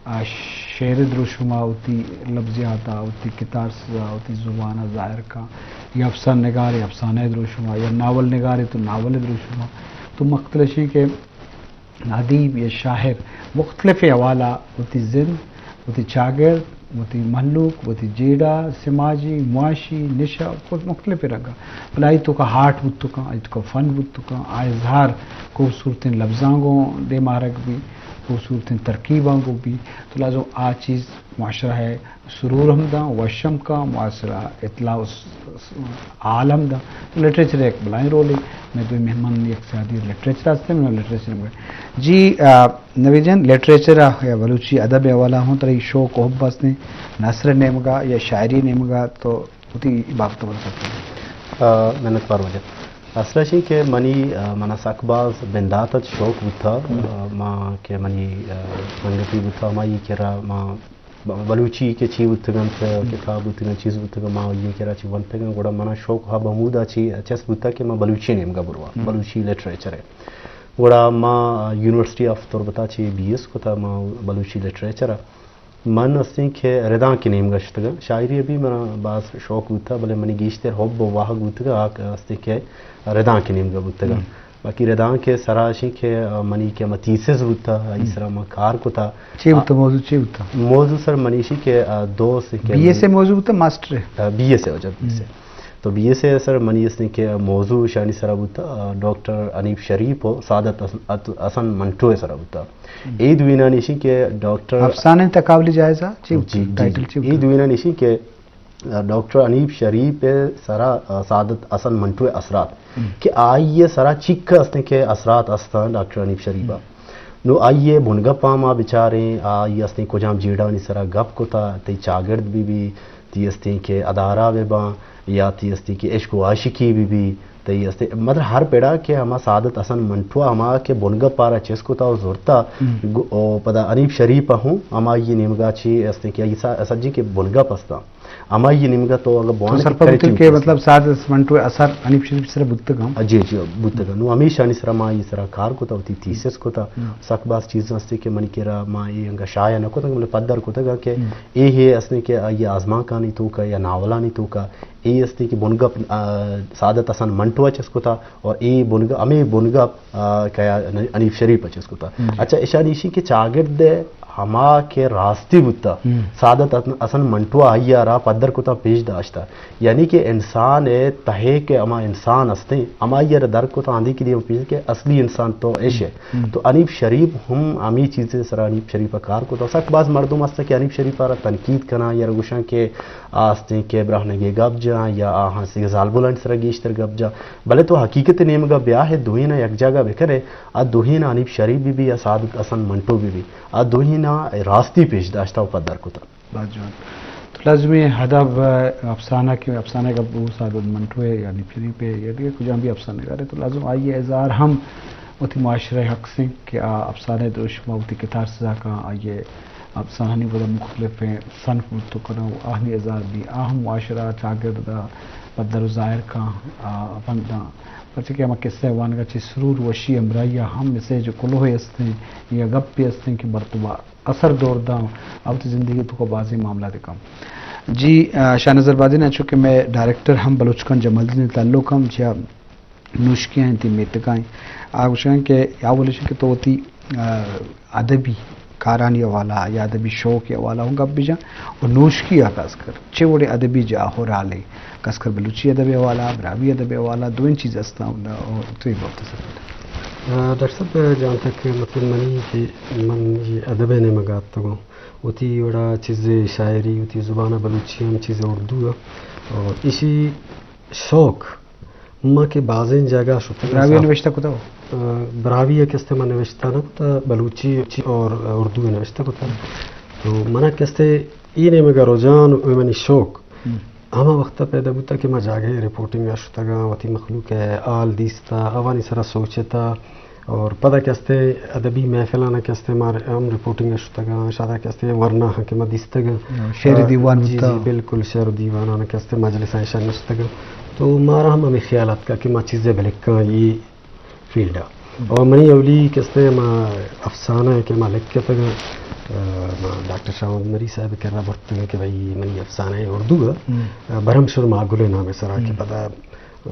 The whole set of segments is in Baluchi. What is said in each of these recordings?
آ شعر ءِ دروشم ءَ وتی لبزیات ءَ، وتی کتارسز ءَ، وتی زبان ءَ ظاہر کن، یا افسانہ نگارے افسانہ ءِ دروشم ءَ، یا ناول نگارے تو ناول ءِ دروشم ءَ۔ تو مختلف ایں کہ ادیب یا شاعر مختلف حوالہ وتی زند، وتی چاگرد، وتی مہلوک، وتی جیڑہ، سماجی، معاشی، نشہ، مختلف رنگ ءَ۔ بلے آئی توکا آرٹ بوت کن، آئی توکا فن بوت کن، آ اظہار خوبصورتیں لبزاں گوں دیما آرگ بی، خوبصورتیں ترکیباں گوں بی، تو لازم آ چیز معاشرہ ءَ سرور ہم داں، وش ہم کاں، معاشرہ ءَ اطلاع و س-، س-، حال ہم داں۔ لٹریچر ءِ یک بلاہیں رولے، مئے دوئیں مہمان یک سیادی لٹریچر ءَ ہستیں، من لٹریچر ءَ۔ جی، آ، نوید جان، لٹریچر ءَ یا بلوچی ادب ءِ حوالہ ہوں ترا شوق و حب ہستیں، نثر ءِ نیمگا یا شاعری ءِ نیمگا تو وتی بابت ءَ بل سکتے؟ آ، منتوار واجہ۔ اصل اش انت کہ منی، آ، منا سک باز بندات ات شوق بوتا، آ، ما کہ منی، آ، سنگتی بوتا، ہمائی کرا ما ب-، بلوچی کہ چی بوتگ انت، کتاب بوتگ انت، چیز بوتگ انت، ما آئی کرا چی ونتگ انت، گڑا منا شوق ہب ہمودا چی چست بوتا کہ ما بلوچی نیمگا برواں، بلوچی لٹریچر ءَ۔ گڑا ما یونیورسٹی آف تربت ءَ چی بی ایس کتا، ما بلوچی لٹریچر ءَ۔ من استیں کہ ردانک نیمگا شتگاں۔ شاعری ءَ بھی منا باز شوق بوتا، بلے منی گیشتر حب و واہگ بوتگا آ استیں کہ ردانک نیمگا بوتگا۔ باقی ردانک ءِ سرا اشیں کہ، آ، منی کہ ہما تھیسس بوتا، آئی سرا ما کار کتا۔ چی بوتا، موضوع چی بوتا؟ موضوع سر منی اشی کہ، آ، دو سے کہ بی ایس ءِ موضوع بوتا، ماسٹر ءِ؟ آ، بی ایس ءِ واجہ، بی ایس ءِ۔ تو بی ایس ءِ سر منی استیں کہ موضوع اشانی سرا بوتا، آ، ڈاکٹر حنیف شریف و سعادت حسن، حسن منٹو ءِ سرا بوتا۔ اے دوئینانی اشی کہ ڈاکٹر افسانہ تقابلی جائزہ چی بوتا؟ جی، جی، ٹائٹل جی۔ چی اے بوتا؟ دوئینانی اشی کہ ڈاکٹر حنیف شریف ءِ سرا، آ، سعادت حسن منٹو ءِ اثرات، کہ آئی ءِ سرا چیک استیں کہ اثرات استاں ڈاکٹر حنیف شریف ءَ۔ نو آئی ءِ بنگپ ءَ ما بچاریں، آئی استیں کجام جیڑانی سرا گپ کتا، تئی چاگرد بہ بی، تئی استیں کہ ادارہ بہ باں، یا تئی استیں کہ عشق و عاشقی بہ بی، تئی استیں، مطلب ہر پڑا کہ ہما سعادت حسن منٹو ءَ ہما کہ بنگپ ءَ را چست کتا و زرتا، گو-، او پدا حنیف شریف ءَ ہوں ہمائی نیمگا چی استیں کہ آئی سا-، سجی کہ بنگپ استاں۔ ہمائی نیمگا تو اگر بوان تو سرپد بوتگ کہ مطلب سعادت حسن منٹو ءِ اثر حنیف شریف ءِ سرا بوتگاں؟ جی، جی، بوتگاں۔ نو ہمیشانی سرا ما آئی سرا کار کتا، وتی تھیسس کتا۔ سک باز چیز ہستے کہ منی کرا ما اے انگا شائع نہ کتگ، بلے پدر کتگاں کہ اے ہے استیں کہ آئی آزمانکانی توکا یا ناولانی توکا اے استیں کہ بنگپ، آ، سعادت حسن منٹو ءَ چست کتا اور اے بنگپ، ہمے بنگپ، آ، کیا حنیف شریف ءَ چست کتا۔ اچھا، اشانی اشی کہ چاگرد ہما کہ راستی بوتا، سعادت حسن منٹو ءَ آئی ءَ را پدر کتا، پیش داشتا۔ یعنی کہ انسان ءِ تہے کہ ہما انسان استیں، ہمائی ءَ را در کتا، آندی کہ دیما پیش کہ اصلی انسان تو اش ئے۔ تو حنیف شریف ہم ہمے چیزے سرا حنیف شریف ءَ کار کتا۔ سک باز مردم است کہ حنیف شریف ءَ را تنقید کناں یا گوشاں کہ آ استیں کہ براہنگے گپ جاں یا آہاں سے زالبولانی سرا گیشتر گپ جاں۔ بلے تو حقیقت نیمگا بیا ہے، دوئینا یک جاگہ بکنے، آ دوئینا حنیف شریف بہ بی یا سعادت حسن منٹو بہ بی، آ دوئینا راستی پیش داشتا و پدر کتا۔ باز جوان۔ تو لازمی ادب، افسانہ کہ افسانہ گپ بو، سعادت منٹو ہے یا حنیف شریف ہے یا دیگہ کجام بھی افسانہ نگارے، تو لازم آئی اظہار ہم وتی معاشرہ حق سے کہ آ افسانہ دروشم وتی کتار سزا کاں، آئی افسانہانی ودا مختلف صنف بوت کناں و آہانی اظہار بھی، آ ہم معاشرہ چاگرد ءَ پدر و ظاہر کاں، آ، پنداں۔ پرچہ کہ ہما قصہ وانگا چہ سرور، وشی، ہمراہی ءَ ہم مسیج و کلوہے استیں یا گپے استیں کہ بر تو با اثر دور داں، آ وتی زندگی توکا بازیں معاملات کاں۔ جی، آ، شاہ نظر بادین، انچو کہ مئے ڈائریکٹر ہم بلوچ خان جمالدین تعلق ہم چہ نوشکی ءَ انت، میتگ ءَ انت۔ آ گوشگ ءَ کہ اول ایش کہ تو وتی، آ، ادبی کارانی حوالہ یا ادبی شوق ءِ حوالہ ہوں گپ بجاں و نوشکی ءَ خاص کر چے وڑیں ادبی جاہ و رالے، خاص کر بلوچی ادب ءِ حوالہ، براہوئی ادب ءِ حوالہ، دوئیں چیز استاں و تو اے بابت ءَ سر۔ آ، ڈاکٹر صاحب، جہاں تک مطلب منی کہ من یہ ادب ءِ نیمگ ءَ اتگوں، وتی وڑا چیزے شاعری، وتی زبان ءَ بلوچی ہم چیزے اردو ءَ، اور اسی شوق ما کہ بازیں جاگہ شتگ، براہوئی ءَ نوشتہ کتگ؟ آ، براہوئی ءَ کہ استیں ما نوشتہ نہ کتگ، بلوچی اور اردو ءَ نوشتہ کتگ۔ تو منا کہ استیں اے نیمگ ءَ رجحان و منی شوق ہما وخت ءَ پیدا بوتگ کہ ما جاگہے رپورٹنگ ءَ شتگاں، وتی مخلوق ءِ حال دیستہ، آوانی سرا سوچتہ، اور پدا کہ استیں ادبی محفلاناں کہ استیں ما ہم رپورٹنگ ءَ شتگاں، شادا کہ استیں ورناہاں کہ ما دیستگاں۔ شعر دیوان جی، بوتا۔ جی، بالکل، شعر و دیواناناں کہ استیں مجلساں ایشاں نشتگاں۔ تو مارا ہم ہمے خیال اتکا کہ ما چیزے بلکاں اے فیلڈ ءَ۔ اور منی اولی کہ استیں ما افسانہ کہ ما لکھتگاں، ما ڈاکٹر شاہ محمد مری صاحب ءِ کرا برتگ کہ بھئی منی افسانہ اردو ءَ، ہم۔ برہمشور ماگل ءِ نام ءِ سرا کہ ہم۔ پدا، آ،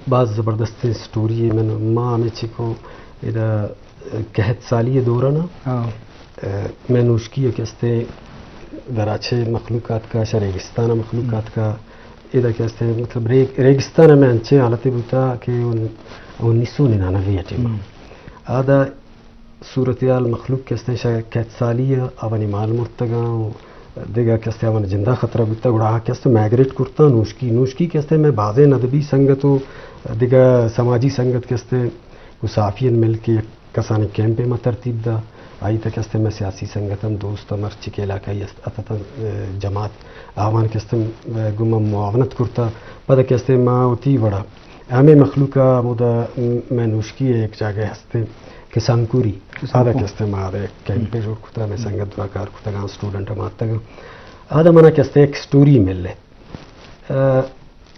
باز زبردستیں سٹوری ءَ من، ما ہمے چکو ادا قحط سالی ءِ دوران ءَ، ہاں۔ آ، مئے نوشکی ءَ کہ استیں دراچے مخلوق آتکا، شہ ریگستان ءَ مخلوق ہم۔ آتکا، ادا کہ استیں مطلب ریگ-، ریگستان ءَ مئے انچیں حالتے بوتا کہ ان-، انیس سو ننانوے ءِ ٹائم ءَ۔ ہم۔ آدا صورتحال مخلوق کہ استیں شہ قحط سالی ءَ آوانی مال مرتگاں و دگہ کہ استیں آوانی جندا خطرہ بوتا، گڑا آ کہ استیں مائگریٹ کرتاں نوشکی۔ نوشکی کہ استیں مئے بازیں ادبی سنگت و دگہ سماجی سنگت کہ استیں گوں صحافیاں مل کے یک کسانیں کیمپے ما ترتیب دا۔ آئی تہ کہ استیں مئے سیاسی سنگت ہم، دوست ہم، ہرچی کہ علاقائی است، اتتاں، اے، جماعت آوان کہ استیں، اے، گوں ما معاونت کرتا۔ پدا کہ استیں ما وتی وڑا ہمے مخلوق ءَ ہمودا مئے نوشکی ءَ یک جاگہ ہستیں کہ سانکوری، کسانکو۔ آدا کہ استیں ما آدا یک کیمپے ہم۔ جوڑ کتا، مئے سنگت دراہ کار کتگاں، اسٹوڈنٹ ہم آتگاں۔ آدا منا کہ استیں یک سٹوری ملے۔ آ،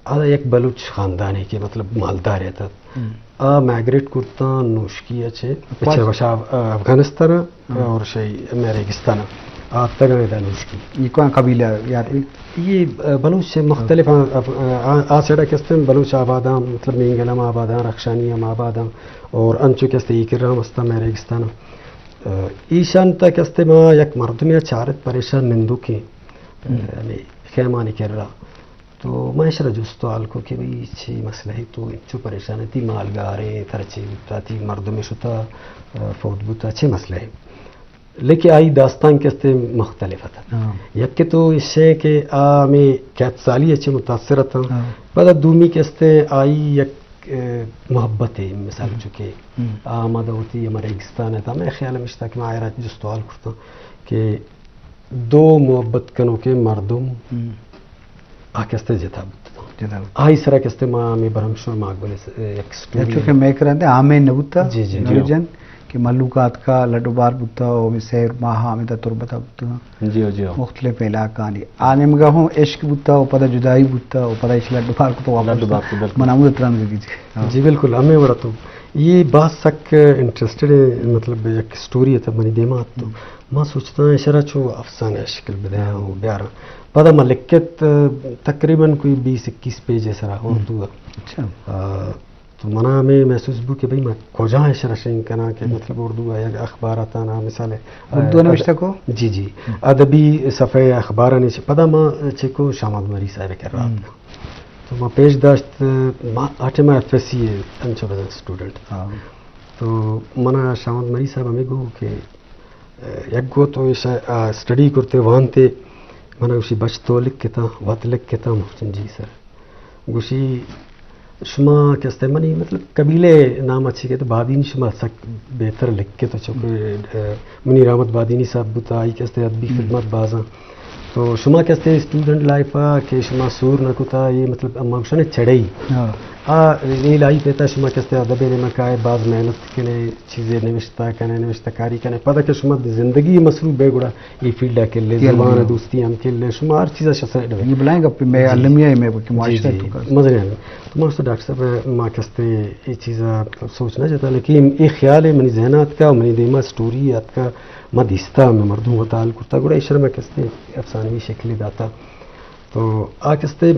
آدا یک بلوچ خاندانے کہ مطلب مالدارے ات۔ ہم۔ آ مائگریٹ کرتاں نوشکی ءَ چہ، پس- اچھا، وشا، آ، افغانستان ءَ ہم۔ اور شہ مئے ریگستان ءَ آتگاں ادا نوشکی۔ یہ کون قبیلہ یاد ہے؟ یہ، آ، بلوچ سے مختلف ہاں۔ آ، آ، آ سائیڈ ءَ کہ استیں بلوچ آباداں، مطلب مینگل ہم آباداں، رخشانی ہم آباداں، اور انچو کہ استیں ایکر ہم استاں مئے ریگستان ءَ۔ آ، ایشان تہ کہ استیں ما یک مردمے ءَ چارت پریشان نندوکیں، آ، ہم۔ ہمے خیمانی کرا۔ تو ما ایشرا جست و حال کو کہ بھئی چی مسئلہ ہے، تو انچو پریشان ہے، تی مال گاریں، ترا چی بوتا، تی مردمے شتا، آ، فوت بوتا، چی مسئلہ ہے؟ لیکن آئی داستان کہ استیں مختلف ات۔ ہاں۔ یک تو ایش ہے کہ آ ہمے قحط سالی ءَ چہ متاثر اتاں۔ ہاں۔ پدا دومی کہ استیں آئی یک، اے، محبت ہے، مثال ہم۔ چو کہ ہم۔ آ ہمدا وتی ہما ریگستان ءَ ات، مئے خیال ہمیش ات کہ ما آئرا جست و حال کرتاں کہ دو محبت کنوکیں مردم ہم۔ آ کہ استیں جتا بوتگاں۔ جتا بوت۔ آئی سرا کہ استیں ما ہمے برہمشور ماگل ءِ س-، یک سٹوری، چونکہ مئے کرا دے عام نہ بوتا، جی، جی، جی۔ نوجوان کہ مھلوک آتکا لڈ و بار بوتا و ہمے سیر ماہ ہمیدا تربتا بوتگاں۔ جی، جی۔ مختلف علاقانی۔ آ نیمگا ہوں عشق بوتا و پدا جدائی بوتا و پدا اش لڈ و بار کتا واپس لڈ و بار کتا، بالکل۔ من ہمود تران گی جی۔ ہاں۔ جی، بالکل، ہمے وڑا تو۔ یہ باز سک انٹرسٹڈ، مطلب، یک سٹوری ات منی دیما ات تو۔ ہم۔ ما سوچتاں ایشرا چو افسانہ ءِ شکل بدیاں و بیاراں۔ پدا ما لکھت، تقریباً کوئی بیس اکیس پیج ءِ سرا اردو ءَ۔ اچھا۔ آ، تو منا ہمے محسوس بو کہ بھئی ما کجا ایشرا شنگ کناں کہ ہم۔ مطلب اردو ءَ یک اخبار اتاں نا مثال ءَ، اردو ءَ آ، نوشتہ کو؟ جی، جی۔ ہم۔ ادبی صفحہ اخبارانی چہ پدا ما چیکو شاماد مری صاحب ءِ کرا ہم۔ اتکاں۔ تو ما پیش داشت، ما آ ٹائم ءَ ایف ایس سی ءَ انچو بزاں اسٹوڈنٹ۔ ہاں۔ تو منا شاماد مری صاحب ہمے گو کہ یک گو تو ایشا، آ، اسٹڈی کرتے، وانتے، منا گوشی بچ تو لکھتاں، وت لکھتاں؟ من گوشتن جی سر۔ گوشی شما کہ استیں منی مطلب قبیلے نام اچھی کہ تو بادینی شما سک بہتر لکھتے تو چونکہ، آ، منیر احمد بادینی صاحب بوتا، آئی کہ استیں ادبی ہم۔ خدمت بازاں۔ تو شما کہ استیں اسٹوڈنٹ لائف ءَ کہ شما سور نہ کتا، یہ مطلب اما گوشنے چڑھئی۔ ہاں۔ آ، یہ لائی پیتا شما کہ استیں ادب ءِ نیمگا کائے، باز محنت کنے، چیزے نوشتہ کنے، نوشتہ کاری کنے۔ پدا کہ شما زندگی مصروف بے گڑا یہ فیلڈ ءَ کلے، یہ زبان المیہ۔ دوستی ہم کلے، شما ہر چیز ءَ شہ سائیڈ بے۔ یہ بلائیں گپے، مئے جی۔ المیہ ءَ مئے کہ جی، معاشرہ جی۔ تو کس۔ مزنیں۔ تو ما گوشت ڈاکٹر صاحب، ما کہ استیں یہ چیز ءَ سوچ نہ جتا، لیکن یہ خیال ہے منی ذہن ءَ اتکا، منی دیما سٹوری اتکا، ما دیستا، مئے مردم وتا حال کرتا، گڑا ایشرا ما کہ استیں افسانوی شکلے داتا۔ تو آ کہ استیں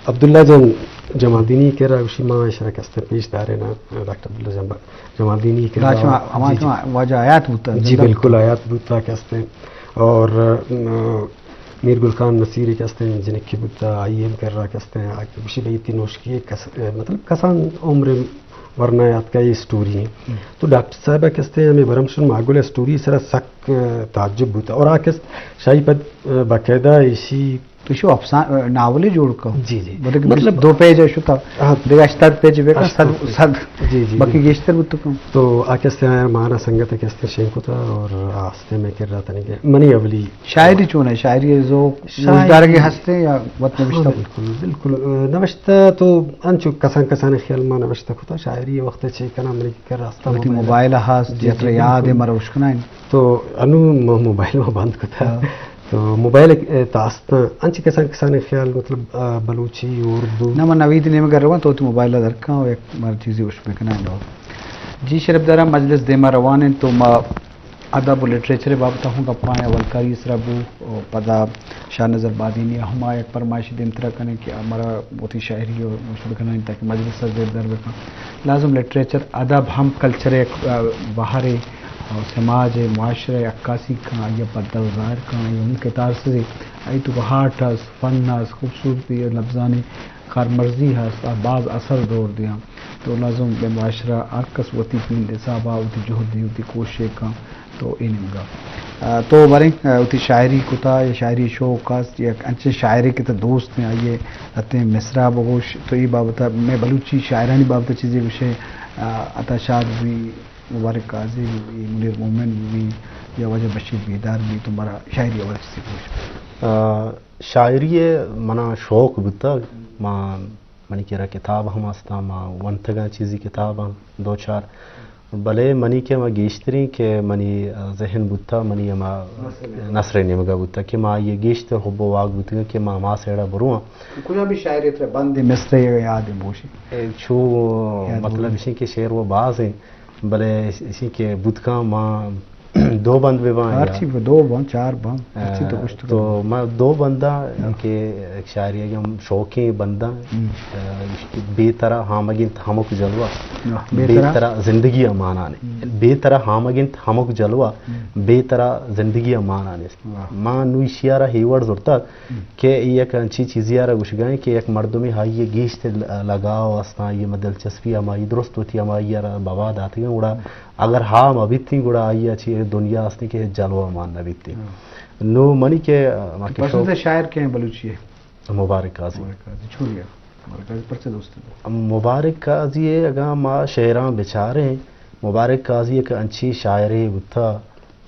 عبداللہ جان جمالدینی ءِ کرا گوشی ما ایشرا کہ استیں پیش داریناں، ڈاکٹر عبداللہ جان جمالدینی ءِ کرا۔ راج ما، ہما جی، جی۔ کہ واجہ حیات بوتا، جی، زندہ بالکل بوتا۔ حیات بوتا کہ استیں۔ اور، م، میر گل خان نصیر کہ استیں جنکی بوتا، آئی ہم کرا کہ استیں، آ کہ گوشی بھئی تی نوشکی کس-، مطلب کسان عمر ورنا یات کا یہ سٹوری ہیں۔ ہم۔ تو ڈاکٹر صاحب کہ استیں ہمیں برہمشور ماگل سٹوری سرا سک تعجب بوتا۔ اور آ کہ است-، شاہی پد باقاعدہ ایشی تو شو افسان-، ناولے جوڑ کو۔ جی، جی۔ بلکہ مطلب دو پیج ہے شتا۔ ہاں۔ دیگه ہشتاد پیج بے کا، ہشتاد صد، پیج۔ صد۔ جی، جی، باقی جی۔ گیشتر بوت کو۔ تو آ کہ استیں مانا سنگت کہ استیں شین کو تھا اور آ استیں میں کر رہا تھا نہیں کہ منی اولی۔ شاعری چون ہے؟ شاعری ذوق شاعری۔ روزگار کے ہستے یا وت نوشتہ؟ ہاں، بالکل، بالکل۔ نوشتہ تو انچو کسان کسان خیال ما نوشتہ کو تھا، شاعری وقت چے کنا منی کر راستہ وتی موبائل۔ موبائل ہست، جی، یا جی، ترا یاد ہے، بالکل۔ مرا اشکنا ہے۔ تو انو م-، موبائل ما بند کتا۔ ہاں۔ تو موبائل، اے، تاست انچ کسان کسان خیال، مطلب، آ، بلوچی، اردو۔ نہ، من نوید نیمگا رواں، تو وتی موبائل درکاں و یک مر چیزی اش بکنا ہے۔ جی شرف دارا، مجلس دیما روان انت، تو ما ادب و لٹریچر ءِ بابت ءَ ہم گپاں، اولکاری ءِ سرا بو، و پدا شاہ نظر بادینی ءَ ہما یک پرمائشے دیمترا کنیں کہ آ مارا وتی شاعری ءَ شروع کنائینت تاکہ مجلس ءَ زیبدار بکن۔ لازم لٹریچر، ادب ہم کلچر ءِ یک، آ، بہرے، آ، سماج ءِ، معاشرہ ءِ عکاسی کن، آئی ءَ پدا ظاہر کن، آئی ءَ ہم کتارسزے، آئی تو آرٹ است، فن است، خوبصورتی ءِ لبزانی کارمرزی ہست، آ باز اثر دور دیاں۔ تو لازم بہ معاشرہ ہر کس وتی فیلڈ حساب ءَ وتی جہد دی، وتی کوشش کن، تو اے نیمگا۔ آ، تو باریں، آ، وتی شاعری کتا یا شاعری شوق است، یک انچیں شاعرے کہ تو دوست ہیں، آئیے اتیں مصرع بگوش، تو اے بابت ءَ، مئے بلوچی شاعرانی بابت ءَ چیزے گوشے، آ، عطا شاد بی، مبارک قاضی بی، منیر مومن بی، یا واجہ بشیر بیدار بی، تو مارا شاعری حوالہ چیزے گوش۔ آ، شاعری ءِ منا شوق بوتگ، ما منی کرا کتاب ہم استاں، ما ونتگاں چیزی کتاباں دو چار، بلے منی کہ ما گیشتریں کہ منی ذہن بوتا، منی ہما نثر ءِ نیمگا بوتا کہ ما آئی ءَ گیشتر حب و واک بوتگاں کہ ما ہما سیڑا برواں۔ کجام بھی شاعری ترا بند مصرع یاد بوشی؟ اے چو یاد مطلب بوشی۔ اشی کہ شعر و باز ہیں، بلے اشی کہ بوتگاں ما دو بند بہ باں یا ہرچی بہ دو باں، چار باں، ہرچی تو گوشت تو کن۔ ما دو بنداں ہاں۔ کہ یک شاعری اگاں شوقیں بنداں، ہم۔ آ، بے ترا ہامگ انت ہمک جلوہ، ہاں، بے بے ترا۔ ترا زندگی ءِ مانا نے۔ ہم۔ بے ترا ہامگ انت ہمک جلوہ، ہم۔ بے ترا زندگی ءِ مانا نے۔ واہ۔ ما نو ایشی ءَ را ہیوڑ زرتگ ہم۔ کہ اے یک انچی چیزی ءَ را گوشگائیں کہ یک مردمے آئی ءَ گیشتر لگاؤ استاں، آئی ءَ ما دلچسپی ہمائی درست وتی ہمائی ءَ را بوا داتگاں، گڑا ہم۔ اگر ہا مہ بیتیں، گڑا آئی ءَ چہ دنیا استیں کہ جلوہ مان نہ بیتیں۔ ہاں۔ نو منی کہ، آ، ما کہ پسندیدہ شوق شاعر کئے ہیں بلوچی ءِ؟ مبارک قاضی۔ مبارک قاضی، چونیا؟ مبارک قاضی پرچہ دوست ہے؟ مبارک قاضی ءِ اگاں ما شعراں بچاریں، مبارک قاضی یک انچی شاعرے بوتا،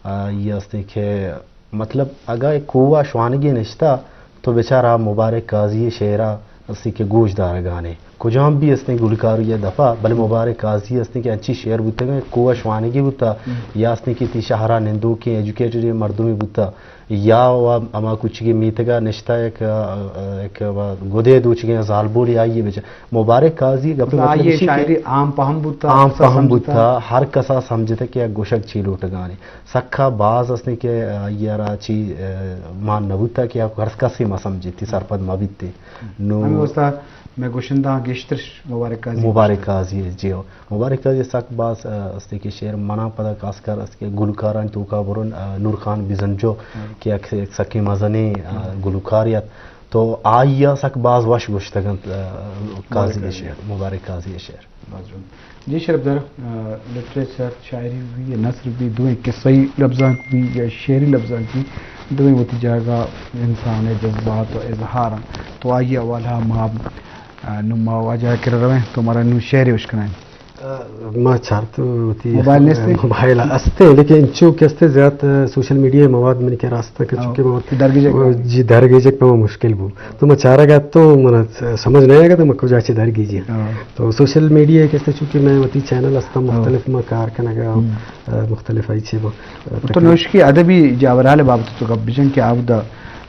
آ، آئی استیں کہ مطلب، اگاں یک کوہ ءَ شوانگے نشتہ، تو بچار آ مبارک قاضی ءِ شعر ءَ استی کہ گوش دارگانے۔ کجام بھی استیں گلکاری ءِ دپا، بلے مبارک قاضی استیں کہ انچی شعر بوتگاں، کوہ ءَ شوانگے بوتا، ہم۔ یا استیں کہ تی شہر ءَ نندوکیں ایجوکیٹڈ مردمے بوتا، یا و ہما کچگے میتگ ءَ نشتہ یک، یک گدے دوچگیں زالبولے آئی ءَ بچار۔ مبارک قاضی ءِ گپ ءِ مطلب آئی ءِ ایشی کہ شاعری عام پہم بوتا، عام پہم بوتا، ہر کسا سمجھتا کہ یک گوشگ چی لوٹگانے۔ سکا باز استیں کہ آئی ءَ را چی، آ، مان نہ بوتا کہ آ ہر کسے مہ سمجھیتی، سرپد مہ بیتی۔ نو ہمے واسطہ مئے گوشنداں گیشتر مبارک قاضی مبارک قاضی، جی ہو۔ مبارک قاضی سک باز، آ، استیں کہ شعر منا پدا خاص کر است کہ گلوکارانی توکا برن، آ، نور خان بزنجو ہاں۔ کہ یک، یک سکیں مزنیں، آ، ہاں۔ گلوکارے ات۔ تو آئی ءَ سک باز وش گوشتگ انت، آ، قاضی ءِ شعر، مبارک قاضی ءِ شعر۔ باز جوان۔ جی شرف در، آ، لٹریچر، شاعری بی یا نثر بی، دوئیں قصہی لبزانک بی یا شعری لبزانک بی، دوئیں وتی جاگہ انسان ءِ جذبات و اظہار انت۔ تو آئی حوالہ ما، آ، نوں ما واجہ ءِ کرا رویں، تو مارا نوں شعرے اشکنائیں۔ آ، ما چارت وتی موبائل نیست؟ موبائل است، لیکن انچو کہ است زیات، آ، سوشل میڈیا مواد منی کرا است کہ ہاں۔ چونکہ ما درگیجگ جی درگیجگ پہ ما مشکل بو۔ تو ما چارگ ات تو منا س-، سمجھ نہ آیگ ات تو ما کجا چہ درگیجی۔ ہاں۔ تو سوشل میڈیا کہ است چونکہ میں وتی چینل است ہاں۔ مختلف ما کار کنگا، ہم۔ آ، مختلف آئی چہ ما، آ، تو تقریباً نوشکی ادبی جاورال بابت تو گپ بجن کہ آودا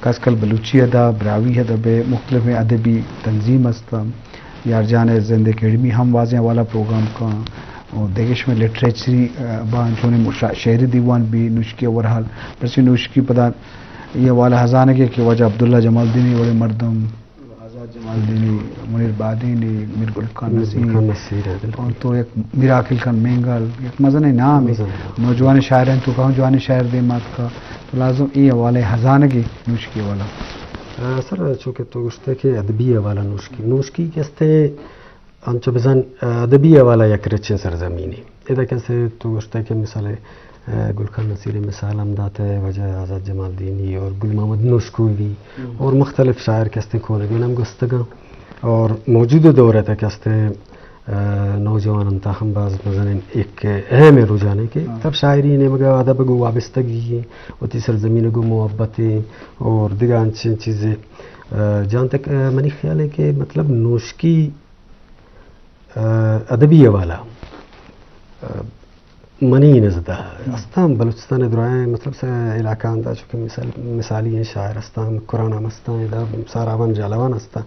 خاص کر بلوچی ادب، براہوئی ادب، مختلف ادبی تنظیم است۔ یار جان ءِ زند اکیڈمی ہم بازیں حوالہ پروگرام کن، و دگہ شمئے لٹریچری، آ، باں چونیں مشا-، شعری دیوان بی نوشکی ءِ حوالہ حال، پرچہ نوشکی پدا اے حوالہ ہزانگے کہ واجہ عبداللہ جمالدینی وڑیں مردم، آزاد جمالدینی، منیر بادینی، میر گل خان نصیر، گل خان نصیر، بالکل۔ اور تو یک میر عاقل خان مینگل، یک مزنیں نامے، مزنیں نام۔ نوجوان شاعرانی توکا ہم جوانیں شاعر دیم آتکا، تو لازم اے حوالہ ہزانگے نوشکی حوالہ۔ آ، سر، چونکہ تو گوشتے کہ ادبی حوالہ نوشکی، نوشکی کہ استے انچو بزن، آ، ادبی حوالہ یک رچیں سرزمینے۔ ادا کسے تو گوشتا کہ مثال، آ، گل خان نصیر مثال ہم داتا، واجہ آزاد جمالدینی اور گل محمد نوشکوی ہم۔ اور مختلف شاعر کہ استیں کولگین ہم گوستگاں اور موجودہ دور تک استیں، آ، نوجوان انتا ہم باز مزنیں ایک اہم رجحانے کہ ہاں۔ تب شاعری نیمگا ادب گو وابستگی ہیں، وتی سرزمین گو محبت ہیں اور دگہ انچیں چیزیں، آ، جہاں تک، آ، منی خیال ہے کہ مطلب نوشکی آ، ادبی حوالہ، آ، منی نزدا استاں بلوچستان ءِ درائیں مطلب سے علاقہ اندا چونکہ مثال، مثالی ہیں شاعر استاں، قرآن ہم استاں، ادا ساراوان جالاوان استاں۔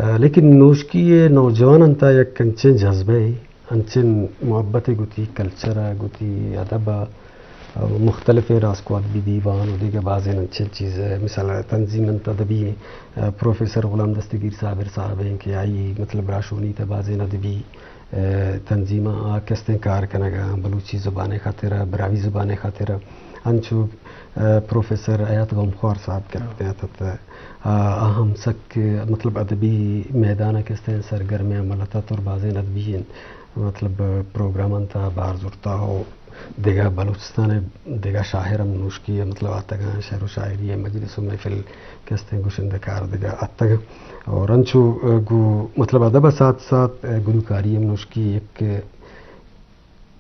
آ، لیکن نوشکی ءِ نوجوان انتا یک انچیں جذبہ ءِ، انچیں محبت ءِ گوتی کلچر ءَ، گوتی ادب ءَ، مختلفیں راسکو ادبی دیوان و دگہ بازیں انچیں چیز، مثال تنظیم انت ادبی، پروفیسر غلام دستگیر صابر صاحب ہیں کہ آئی مطلب راہشونی تہ بازیں ادبی تنظیماں آ کستیں کار کنگ ءَ، بلوچی زبان ءِ خاطر ءَ، براہوئی زبان ءِ خاطر ءَ، انچو پروفیسر حیات غمخوار صاحب کہتے ہیں، آ ہم سک مطلب ادبی میدان ءَ کستیں سرگرمیں عمل اتت اور بازیں ادبی مطلب پروگراماں تہ بہر زرتا ہو۔ دگہ بلوچستان ءِ دگہ شاعر ہم نوشکی ءَ مطلب آتگاں، شعر و شاعری ءِ مجلس و محفل کستیں گشندہ کار دگہ آتگاں۔ اور انچو، آ، گوں مطلب ادب ءِ ساتھ ساتھ، آ، گلوکاری ہم نوشکی یک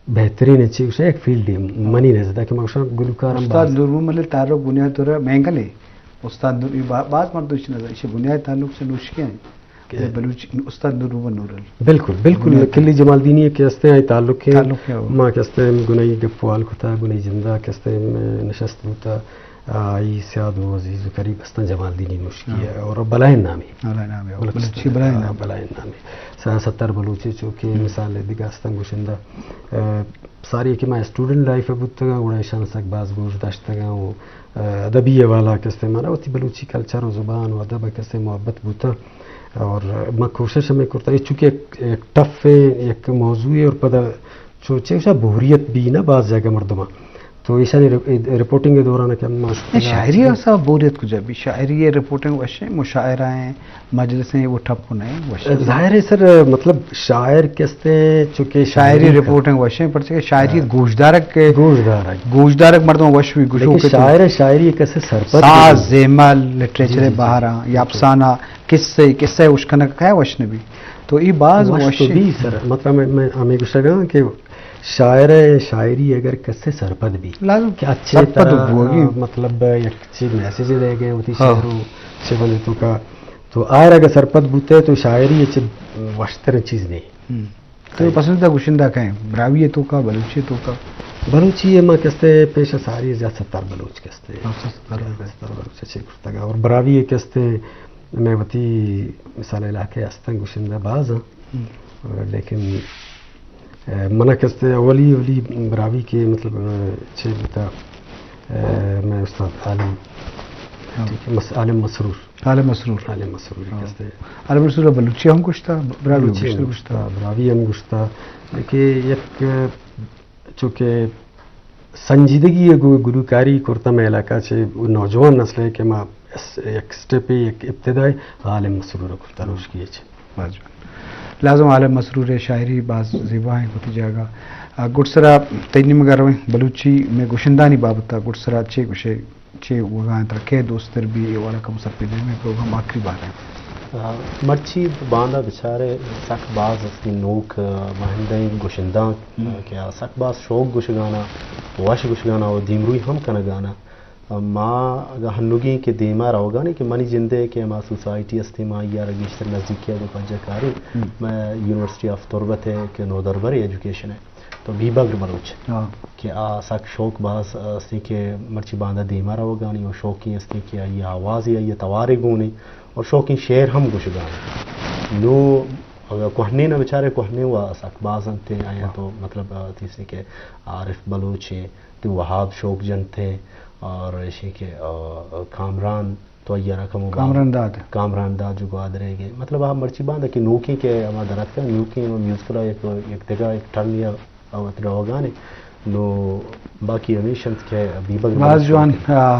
بہترین چی گوشاں یک فیلڈ منی نزد کہ ما گوشاں گلوکار ہم استاد باز۔ نور محمد تعلق بنیاد طور مینگل ہے۔ استاد نور، یہ با-، باز مردم چی نظر، اسے بنیاد تعلق سے نوشکی ہیں۔ کہ بلوچ استاد نور محمد نورل۔ بالکل، بالکل، بنیاد کلی جمالدینی کہ ہستے آئی تعلق ہے۔ تعلق ہے وہ۔ ما کہ ہستے گناہی گپ وال کتا، گناہی جندا کہ ہستے نشست بوتا، آئی سیاد و عزیز و قریب ہستن جمالدینی نوشکی ہاں۔ ہے اور بلائیں نامی۔ بلائیں نامی، بلوچستان بلوچی بلائیں ہاں، نامی۔ بلائیں نامی۔ سیاست تر بلوچی چوکہ ہم۔ مثال دگہ ہستن گوشندہ، آ، ساری کہ ما اسٹوڈنٹ لائف ءَ بوتگاں، گڑا ایشاں سک باز گوش داشتگاں و، آ، ادبی حوالہ کہ استیں مانا وتی بلوچی کلچر و زبان و ادب ءَ کہ استیں محبت بوتاں۔ اور ما کوشش ہمیں کرتا، یہ چونکہ یک، یک ٹف ہے، یک موضوع ہے اور پدا چو چے گوشاں بوریت بھی نہ باز جگہ مردماں۔ تو ایشانی رپ-، رپورٹنگ ءِ دوران کہ ہم ما شاعری ءَ سا بوریت کجا بھی، شاعری ءِ رپورٹنگ وشیں، مشاعرہ ہیں، مجلسیں وہ ٹپ نہ ہیں، وش۔ ظاہر ہے سر، مطلب شاعر کہ استیں چونکہ شاعری شاعری رپورٹنگ وشیں، پرچہ کہ شاعری ہاں۔ گوشدارک کے گوشدارک۔ گوشدارک مردم وش بھی گوشو لیکن کے تو شاعر شاعری کسے سرپد ساز، نہیں۔ زیمل، لٹریچر جی، جی۔ بہاراں یا بالکل۔ افسانہ، قصے، قصے وش کنگ کیا وش نبی۔ تو ای باز وش تو وشیں۔ بھی سر، مطلب میں، میں ہمیں گوشگاں کہ شاعر ءِ شاعری اگر کسے سرپد بھی لازم کہ اچھے سرپد طرح، بوگی۔ آ، مطلب یک چی میسج دے گئے ہوتی ہاں۔ شعر و چی بندے تو کا، تو آئر اگر سرپد بوتے تو شاعری چی وشتر چیز نہیں۔ ہم۔ تو پسندیدہ گشندہ کہیں؟ براہوئی تو کا، بلوچی تو کا؟ بلوچی ہے ما کستے پیش ساری زیادہ ستار بلوچ کستے۔ ہاں، ستار بلوچ۔ ستار بلوچ اچھے کرتگا۔ اور براہوئی کستے میں وتی مثال علاقے ہستن گشندہ باز ہیں۔ ہم۔ لیکن، آ، منا کستے اولی، اولی براہوئی کے مطلب، آ، چے بوتا، آ، میں استاد عالم، ہاں۔ ٹھیک ہے، مس-، عالم مسرور۔ عالم مسرور۔ عالم مسرور ہاں۔ کستے۔ عالم مسرور بلوچی ہم گشتا، براہوئی ہم بلوچی گشتا، ہم گشتا۔ گشتا، براہوئی ہم گشتا۔ لیکن یک چونکہ سنجیدگی ءَ گوں گلوکاری کرتا میں علاقہ چہ نوجوان نسل ہے کہ ما اس-، یک سٹیپ، یک ابتدائی عالم مسرور کرتا نوشکی چہ۔ باز جوان۔ لازم عالم مسرور ءِ شاعری باز زیبا ہیں گوتی جاگہ۔ آ، گڈسرا تئی نیمگا رویں، بلوچی میں گشندانی بابتا گڈسرا چے گشے؟ چے وگاں ترا کئے دوستر بی، اے والا کم سرپدیں، میں پروگرام آخری بار ہیں۔ آ، مرچی باندا بچارے سک باز استی نوک، آ، مہندیں گشنداں، ہم۔ آ، کہ آ سک باز شوق گشگانا، وش گشگانا و دیمروی ہم کنگانا۔ آ، ما اگا ہنوگیں کہ دیما روگانے کہ منی جندے کہ ہما سوسائٹی استی ما یارا گیشتر نزدیکی ءَ پجا کاریں، ہم۔ میں یونیورسٹی آف تربت ہے کہ نودربر ایجوکیشن ہے۔ تو بیبگر بلوچ ہاں۔ کہ آ سک شوق باز استی کہ مرچی باندا دیما روگانی و شوقی استی کہ آئی آوازی آئی توارے گونی و شوقی شعر ہم گوشگانی۔ نو اگر کوہنین بچارے کوہنین و سک باز انت آیا ہاں۔ تو مطلب، آ، تیسے کہ عارف بلوچ ہیں، تو وہاب شوق جنت ہیں اور ایشی کہ، آ، کامران تو آئی ءَ را کمو باز کامران داد۔ کامران داد جو گوادر ءَ گئے۔ مطلب، آ مرچی باندا کہ نوکیں کہ ہما دراتکگ، نوکیں ہما میوزیکل ءَ یک، یک دگہ یک ٹرنے ءَ وت روگانے۔ نو باقی ہمیش انت کہ بیبگر باز جوان، آ،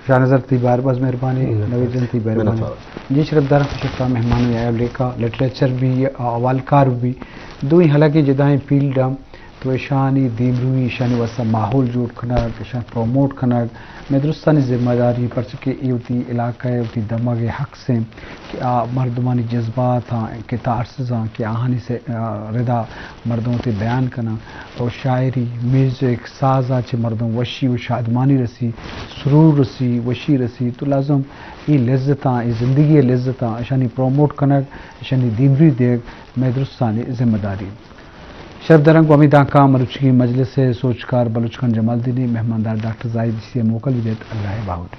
شاہ نظر تئی بار باز مہربانی، نوید جان تئی مہربانی۔ جی شرف دار، شفتا مہمان یا لیکا لٹریچر بھی، آ، حوالکار بھی، دوئی حالانکہ جدائیں فیلڈ ہم تو ایشانی دیمروی، ایشانی واسطہ ماحول جوڑ کنگ، ایشان پروموٹ کنگ، مئے درستانی ذمہ داری، پرچہ کہ اے وتی علاقہ ءِ، وتی دمگ ءِ حق سے کہ آ مردمانی جذبات آں، کتارسز آں کہ آہانی سے، آ، ردا مردم وتی بیان کناں۔ اور شاعری، میوزک، ساز ءَ چہ مردم وشی و شادمانی رسی، سرور رسی، وشی رسی، تو لازم اے لذتاں، اے زندگی ءِ لذتاں، ایشانی پروموٹ کنگ، ایشانی دیمروی دیگ مئے درستانی ذمہ داری۔ شرف دارن گوں ہمے دانکاں مروچیگیں مجلس ءِ سوجکار بلوچ خان جمالدینی، مہماندار ڈاکٹر زاہد سی ءَ موکل بدیت۔ اللہ ءِ باہوٹ۔